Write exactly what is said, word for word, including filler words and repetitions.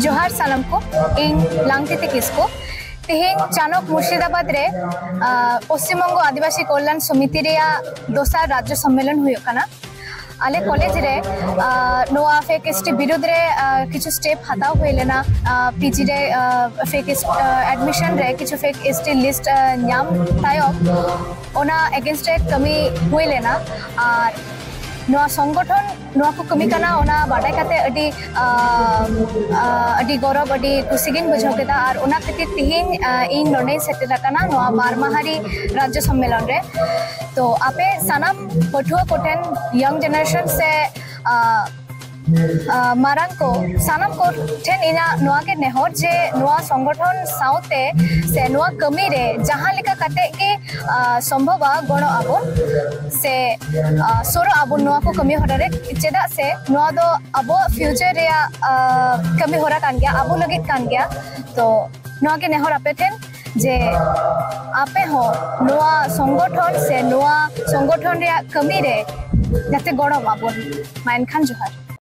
ᱡᱚᱦᱟᱨ ᱥᱟᱱᱟᱢ ᱠᱚ, ᱤᱧ ᱞᱟᱝᱛᱤᱛᱤ ᱠᱤᱥᱠᱩ᱾ ᱛᱮᱦᱮᱧ ᱪᱟᱱᱚᱠ ᱢᱩᱨᱥᱤᱫᱟᱵᱟᱫᱽ ᱨᱮ, ᱟᱸ, ᱯᱚᱥᱪᱤᱢ ᱵᱚᱝᱜᱚ ᱟᱹᱫᱤᱵᱟᱹᱥᱤ ᱠᱚᱞᱭᱟᱱ ᱥᱚᱢᱤᱛᱤ ᱨᱮᱭᱟᱜ ᱫᱚᱥᱟᱨ ᱨᱟᱡᱽᱡᱚ ᱥᱚᱢᱢᱮᱞᱚᱱ ᱦᱩᱭᱩᱜ ᱠᱟᱱᱟ᱾ ᱟᱞᱮ ᱠᱚᱞᱮᱡᱽ ᱨᱮ, ᱟᱸ, ᱱᱚᱣᱟ ᱯᱷᱮᱠ ᱮᱥ ᱴᱤ ᱵᱤᱨᱩᱫᱽ ᱨᱮ, ᱟᱸ, ᱠᱤᱪᱷᱩ ᱥᱴᱮᱯ ᱦᱟᱛᱟᱣ ᱦᱩᱭ ᱞᱮᱱᱟ᱾ ᱟᱸ, ᱯᱤ ᱡᱤ ᱨᱮ, ᱟᱸ, ᱯᱷᱮᱠ ᱮᱥ, ᱟᱸ, ᱮᱰᱢᱤᱥᱚᱱ ᱨᱮ ᱠᱤᱪᱷᱩ ᱯᱷᱮᱠ ᱮᱥ ᱴᱤ ᱞᱤᱥᱴ, ᱟᱸ, ᱧᱟᱢ ᱛᱟᱭᱚᱢ ᱚᱱᱟ ᱮᱜᱮᱱᱥᱴ ᱨᱮ ᱠᱟᱹᱢᱤ ᱦᱩᱭ ᱞᱮᱱᱟ᱾ ᱟᱨ ᱱᱚᱣᱟ ᱥᱚᱝᱜᱚᱴᱷᱚᱱ ᱱᱚᱣᱟ ᱠᱚ ᱠᱟᱹᱢᱤ ᱠᱟᱱᱟ, ᱚᱱᱟ ᱵᱟᱰᱟᱭ ᱠᱟᱛᱮ ᱟᱹᱰᱤ, ᱟᱸ, ᱟᱸ, ᱟᱹᱰᱤ ᱜᱚᱨᱚᱵᱽ, ᱟᱹᱰᱤ ᱠᱩᱥᱤ ᱜᱤᱧ ᱵᱩᱡᱷᱟᱹᱣ ᱠᱮᱫᱟ᱾ ᱟᱨ ᱚᱱᱟ ᱠᱷᱟᱹᱛᱤᱨ ᱛᱤᱦᱤᱧ, ᱟᱸ, ᱤᱧ ᱱᱚᱰᱮᱧ ᱥᱮᱴᱮᱨ ᱟᱠᱟᱱᱟ ᱱᱚᱣᱟ ᱵᱟᱨ ᱢᱟᱦᱟ ᱨᱤ ᱨᱟᱡᱽᱡᱚ ᱥᱚᱢᱢᱮᱞᱚᱱ ᱨᱮ᱾ ᱛᱚ ᱟᱯᱮ ᱥᱟᱱᱟᱢ ᱯᱟᱹᱴᱷᱩᱣᱟᱹ ᱠᱚᱴᱷᱮᱱ, ᱭᱚᱝ ᱡᱮᱱᱟᱨᱮᱥᱚᱱ ᱥᱮ, ᱟᱸ, ᱟᱸ, ᱢᱟᱨᱟᱝ ᱠᱚ, ᱥᱟᱱᱟᱢ ᱠᱚ ᱴᱷᱮᱱ ᱤᱧᱟᱹᱜ ᱱᱚᱣᱟ ᱜᱮ ᱱᱮᱦᱚᱨ ᱡᱮ ᱱᱚᱣᱟ ᱥᱚᱝᱜᱚᱴᱷᱚᱱ ᱥᱟᱶᱛᱮ ᱥᱮ ᱱᱚᱣᱟ ᱠᱟᱹᱢᱤ ᱨᱮ ᱡᱟᱦᱟᱸ ᱞᱮᱠᱟ ᱠᱟᱛᱮ ᱜᱮ, ᱟᱸ, ᱥᱚᱢᱵᱷᱚᱵᱟ ᱜᱚᱲᱚ ᱟᱵᱚᱱ ᱥᱮ, ᱟᱸ, ᱥᱩᱨᱚᱜ ᱟᱵᱚᱱ ᱱᱚᱣᱟ ᱠᱚ ᱠᱟᱹᱢᱤ ᱦᱚᱨᱟ ᱨᱮ᱾ ᱪᱮᱫᱟᱜ ᱥᱮ ᱱᱚᱣᱟ ᱫᱚ ᱟᱵᱚᱣᱟᱜ ᱯᱷᱤᱭᱩᱪᱟᱨ ᱨᱮᱭᱟᱜ, ᱟᱸ, ᱠᱟᱹᱢᱤ ᱦᱚᱨᱟ ᱠᱟᱱ ᱜᱮᱭᱟ, ᱟᱵᱚ ᱞᱟᱹᱜᱤᱫ ᱠᱟᱱ ᱜᱮᱭᱟ᱾ ᱛᱚ ᱱᱚᱣᱟ ᱜᱮ ᱱᱮᱦᱚᱨ ᱟᱯᱮ ᱴᱷᱮᱱ ᱡᱮ ᱟᱯᱮ ᱦᱚᱸ ᱱᱚᱣᱟ ᱥᱚᱝᱜᱚᱴᱷᱚᱱ ᱥᱮ ᱱᱚᱣᱟ ᱥᱚᱝᱜᱚᱴᱷᱚᱱ ᱨᱮᱭᱟᱜ ᱠᱟᱹᱢᱤ ᱨᱮ ᱡᱟᱛᱮ ᱜᱚᱲᱚ ᱢᱟᱵᱚᱱ ᱢᱟ᱾ ᱮᱱᱠᱷᱟᱱ ᱡᱚᱦᱟᱨ᱾